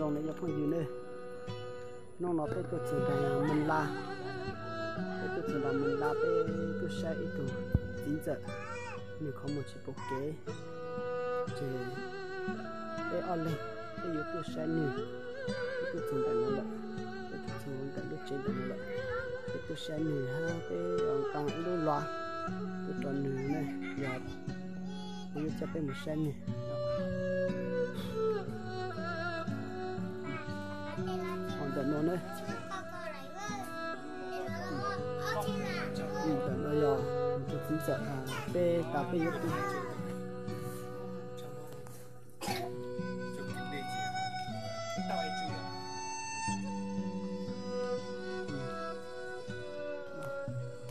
Zoo ne cov phooj ywg ne, hnub no peb tuaj txog nram Moos Las, peb tuaj txog nram Moos Las, peb tuaj saib ib tug txiv ntxawm, nws qhov muag tsis pom kev, ces peb ob leeg peb yuav tuaj saib nws. Peb tuaj txog ntawm no lawm, peb tuaj txog ntawm lub tsev ntawm no lawm, peb tuaj saib nws hab peb nqa ib lub luag tuaj rau nws ne, yog kuv yuav coj peb mus saib nws. Ho ntawm no ne, ntawm no yog tus txiv ntxawm peb tas peb yuav tuaj.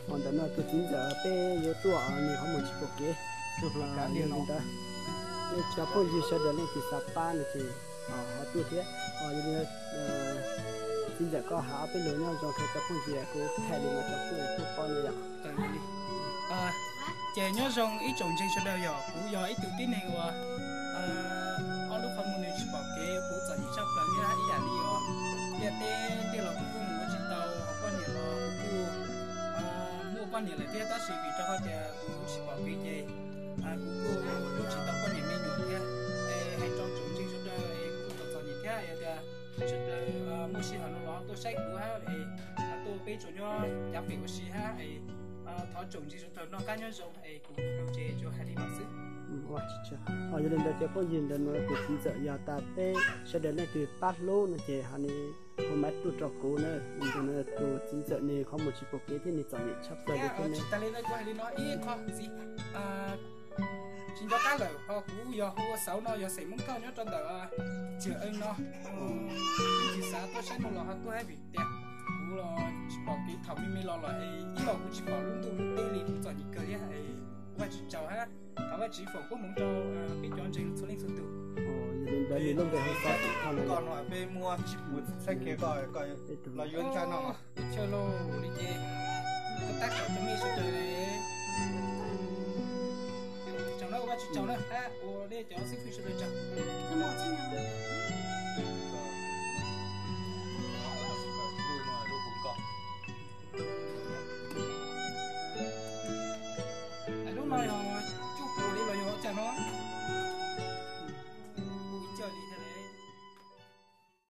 Ho ntawm no tus txiv ntxawm peb yuav tuaj, nws qhov muag tsis pom kev. Yog li ntawd, nej cov phooj ywg sawv daws leej twg xav pab no ces ho tuaj thiab. Yog li, txiv ntxawm koj has ob peb lus nyob zoo rau cov phooj ywg, kuv thaij li no rau peb tau paub no yom. Ces nyob zoo ib tsoom ntseeg sawv daws, yog kuv yog ib tug tib neeg uas ob lub qhov muag nws tsis pom kev, kuv txom nyem tshaj plaws thiab. Ib yam li uas ntiaj teb tej los kuv kuj mus ua tsis tau, poj niam los kuv kuj muaj poj niam lawm thiab, tab sis vim rau qhov tias kuv tsis pom kev ces kuv kuj hlub tsis tau poj niam me nyuam thiab. Es hais rau tsoom ntseeg sawv daws es kuv txom txom nyem thiab, yog tias sawv daws muaj sij hawm no los tuaj saib kuv hab es tuaj peb tsoom nyob cav pem ua si hab es thov tsoom ntseeg sawv daws noj qab nyob zoo es kuv lus ces tsuas hais li no xwb. Yog li ntawd cov phooj ywg, ntawm no tus txiv ntxawm yog tas peb sawv daws leej twg pab hlub no ces ho nws hu maiv tuaj rau kuv na. Tus txiv ntxawm nws qhov muag tsis pom kev thiab nws txom nyem tshaj plaws li thiab. Tsis tas li ntawd kuv hais li no ib qho txiv, tsis nco qab lawm, ho kuv yog hu ua Xauv no, yog xeem Hmoob Thoj nyob rau ntawm Tsiaj Eej no. Leej twg xav tuaj saib no los ho tuaj hab, vim tias kuv los tsis pom kev, thaum me me los los es ib los kuv tsis pom lub ntuj lub teb li, kuv txom nyem kawg thiab es Vajtswv tsaug hab, thov Vajtswv foom koob hmoov rau peb cov ntseeg txhua leej txhua tus. Yog li ntawd nws lub npe hu Xauv Tsim Thoj no. Koj no peb muab tsis pum txhais kev koj los yuav ntsa no. Chaw lauj, li ces tab kaum rau mej sawv daws le. Tsaug na, Vajtswv tsaug na, hab ua nej cov xib fwb sawv daws tsaug.